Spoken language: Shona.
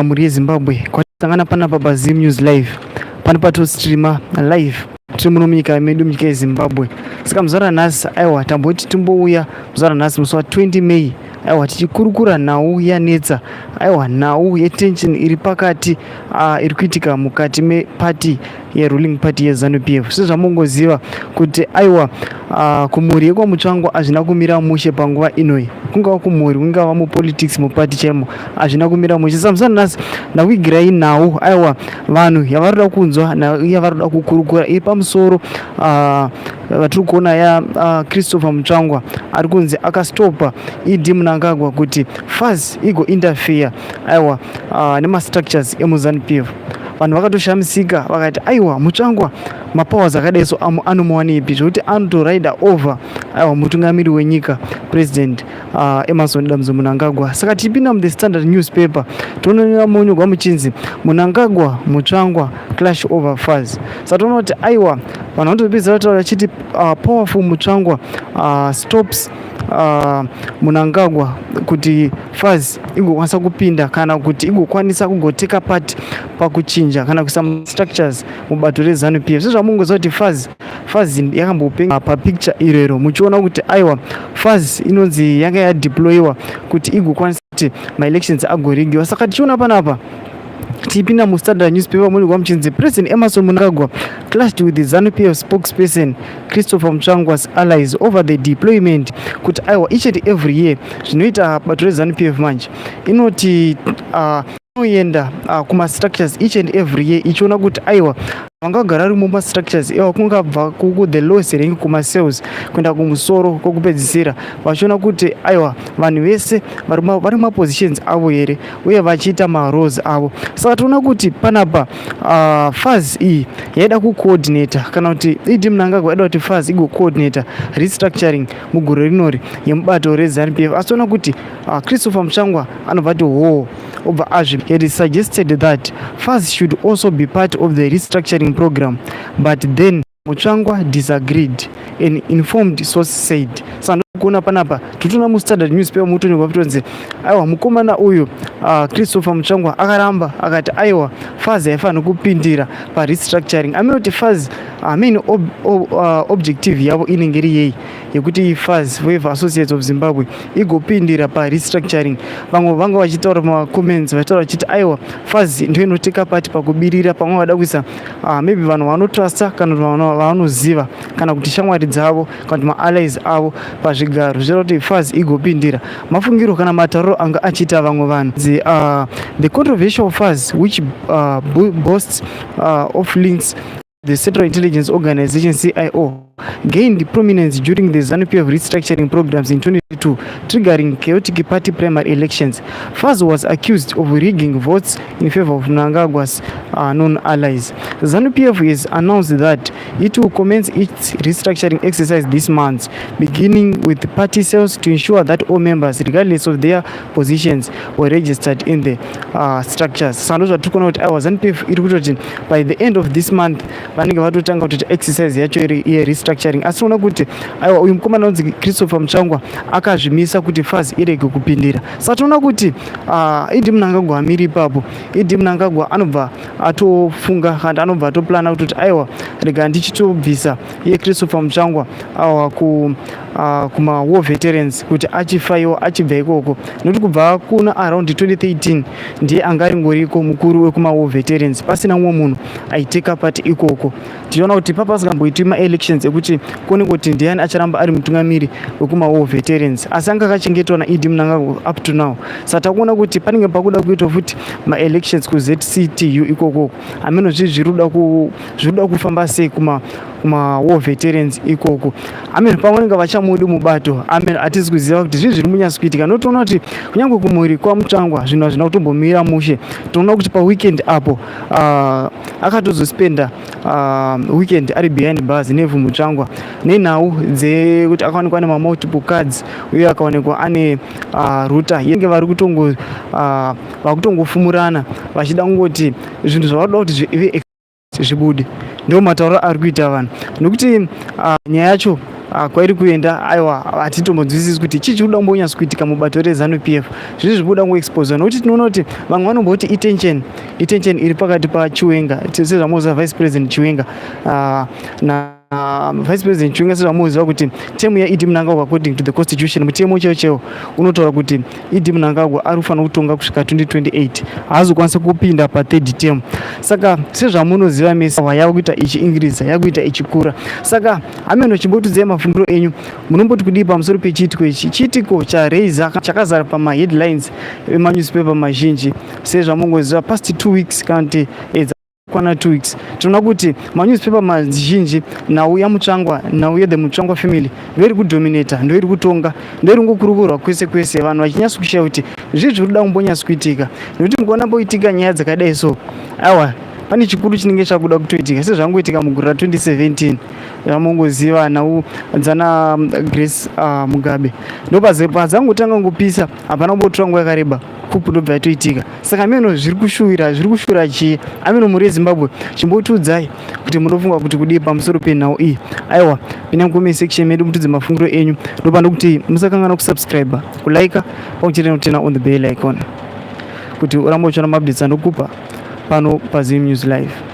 Mhuri yeZimbabwe, kwatisangana panapa paZim News Live, pano patostreama live tiri muno munyika medu, munyika yeZimbabwe. Saka muzuva ranhasi, aiwa, tamboti timbouya muzuva ranhasi, musi wa20 May, aiwa, tichikurukura nhau yanetsa, aiwa, nhau yetension iri pakati, iri kuitika mukati mepati yeruling party yeZANU PF. Sezvamungoziva kuti, aiwa, kumhuri yekwaMutsvangwa hazvina kumira mushe panguva inoi. Kungava kumhuri, kungava mupolitics, mupati chaimo, hazvina kumira mushe. Saka muzuva ranhasi ndakuigirai nhau, aiwa, vanhu yavari kuda kunzwa, nhau yavari kuda kukurukura iri pamusoro vatiri kuona yaChristopher Mutsvangwa ari kunzi akastopa ED Mnangagwa kuti FAZ igo interfere, aiwa, nemastructures emuZANU PF. Vanhu vakatoshamisika vakati, aiwa, Mutsvangwa mapowers akadai so anomuwanepi zvokuti anotoraida over, aiwa, mutungamiri wenyika, President Emmerson Dambudzo Mnangagwa? Saka tichipinda muThe Standard newspaper, tonoona monyorwa muchinzi "Mnangagwa Mutsvangwa clash over FAZ". Saka toona kuti, aiwa, vanhu vanotopedzera vataura vachiti powerful Mutsvangwa stops Mnangagwa kuti FAZ igokwanisa kupinda kana kuti igokwanisa kugoteka part pakuchinja kana kuisa structures mubato reZANU PF. Sezvamungoziva kuti FAZ yakambopenga papicture irero, muchiona kuti, aiwa, FAZ inonzi yanga yadeployiwa kuti igokwanisa kuti maelections agorigiwa. Saka tichiona panapa, tichipinda muStandard newspaper, munigwa muchinzi "President Emmerson Mnangagwa clashed with the ZANU PF spokesperson Christopher Mutsvangwa's allies over the deployment", kuti, aiwa, each and every year zvinoita bato reZANU PF manje inoti inoenda kumastructures each and every year ichiona kuti, aiwa, vangagara vari mumastructures iwa, kungabva ku the lowest rank kumasales kuenda kumusoro kwokupedzisira, vachiona kuti, aiwa, vanhu vese vari mumapositions avo here uye vachiita maroles avo. Saka toona kuti panapa FAZ iyi yaida kucoordinata, kana kuti ED Mnangagwa yaida kuti FAZ igocoordinata restructuring mugore rinori yemubato reZANU PF. Asi toona kuti Christopher Mutsvangwa anobva ati hoo, obva azvi he suggested that FAZ should also be part of the restructuring program, but then Mutsvangwa disagreed, an informed source said. Saka kuona panapa, totoona muStandard newspaper mutonyorwa kutonzi, aiwa, mukomana uyu Christopher Mutsvangwa akaramba akati, aiwa, FAZ haifaniri kupindira parestructuring. Amene kuti FAZ, main objective yavo inenge iri yei yekuti FAZ, Forever Associates of Zimbabwe, igopindira parestructuring? Vamwe vanga vachitaura mumacomments, vachitaura vachiti, aiwa, FAZ ndo inoteka part pakubirira. Pamwe vada kuisa maybe vanhu vanotrusta kana kuti vanoziva kana kuti shamwari dzavo kana kuti maallies avo pazvigaro, zvichira kuti FAZ igopindira. Mafungiro kana matauriro anga achiita vamwe vanhu. The controversial FAZ, which boasts of links the Central Intelligence Organization, CIO, gained prominence during the ZANU-PF restructuring programs in 2022, triggering chaotic party primary elections. FAZ was accused of rigging votes in favor of Mnangagwa's known allies. ZANU-PF has announced that it will commence its restructuring exercise this month, beginning with party cells to ensure that all members, regardless of their positions, were registered in the structures. Saka ndozvatiri kuona kuti, aiwa, ZANU-PF iri kutoti by the end of this month vanenge vatotanga kutoita exercise yacho iri yerestructuring. Asi tinoona kuti, aiwa, uyu mukomana unonzi Christopher Mutsvangwa akazvimisa kuti FAZ irege kupindira. Saka tinoona kuti ED Mnangagwa amiri ipapo. ED Mnangagwa anobva atofunga kana anobva atoplana kutoti, aiwa, rega ndichitobvisa iye Christopher Mutsvangwa awa ku kuma war veterans kuti achifaiwa achibva ikoko, nekuti kubva kuna around 2013 ndiye anga aringoriko mukuru wekuma war veterans, pasina mumwe munhu aiteka part ikoko. Tichiona kuti papasingamboitwi maelections ekuti kuone kuti ndiani acharamba ari mutungamiri wekuma war veterans, asi anga akachengetwa naED Mnangagwa up to now. Saka takuona kuti panenge pakuda kuitwa futi maelections kuZCTU ikokoko. Hameno zvii zviri kuda kufamba sei kuma war veterans ikoko. Amen, pamwe vanenge vachamudi mubato. Amen, hatisi kuziva kuti zvii zviri munyatso kuitika. Notoona kuti kunyange kumhuri kwaMutsvangwa zvinhu hazvina kutombomira mushe. Tinoona kuti paweekend apo akatozospenda weekend ari behind bars Neville Mutsvangwa nenhau dzekuti akawanikwa ane mamultiple cards uye akawanikwa ane router yenge vari kutongo vakutongofumurana vachida kungoti zvinhu zvavanoda kuti zvive zvibude. Ndo matauro ari kuita vanhu, nekuti nyaya yacho Kwairi kuenda, aiwa, hatitombonzwisisi kuti chii chiri kuda kumbonyatso kuitika mubato reZANU PF. Zviri zvikuda kungoexposwa nokuti tinoona kuti vamwe vanomboti itension iri pakati paChiwenga, sezvamunoziva, Vice President Chiwenga na Vice President Chiwenga. Sezvamunoziva kuti term yaED Mnangagwa, according to the constitution, mutemo chaiwo chaiwo unotaura kuti ED Mnangagwa ari kufanira kutonga kusvika 2028, haazokwanisa kupinda pathird term. Saka sezvamunoziva mese, yakuita ichiingiriza, yakuita ichikura. Saka hameno, chimbotiudzai mafungiro enyu, munomboti kudii pamusoro pechiitiko ichi, chiitiko chareiza chakazara pamaheadlines emanewspaper mazhinji? Sezvamungoziva, past 2 weeks, kana kuti kwana 2 weeks, tinoona kuti manewspaper mazhinji nhau yaMutsvangwa, nhau yethe Mutsvangwa family ndoiri kudominata, ndoiri kutonga, ndoiri kungokurukurwa kwese kwese, vanhu vachinyatso kushaya kuti zvii zviri kuda kumbonyatso kuitika. Nekuti mukaona mboitika nyaya dzakadai so, aiwa, pane chikuru chinenge chakuda kutoitika, sezvangoitika mugore ra2017, zvamungoziva, nhau dzana Grace Mugabe. Ndopadzangotanga ngopisa, hapana kumbotora nguva yakareba, coup ndobva yatoitika. Saka meno zviri kushuwira, zviri kushuwira chii? Ameno, mhuri yeZimbabwe, chimbotiudzai kuti munofunga kuti kudii pamusoro penhau iyi. Aiwa, pinda mucomment section medu, mutudze mafungiro enyu. Ndopanda kuti musakanganwa kusubscribe, kulike, pamwe chete nekuturn on the bell icon kuti urambe uchiona maupdates anokupa pano paZim News Live.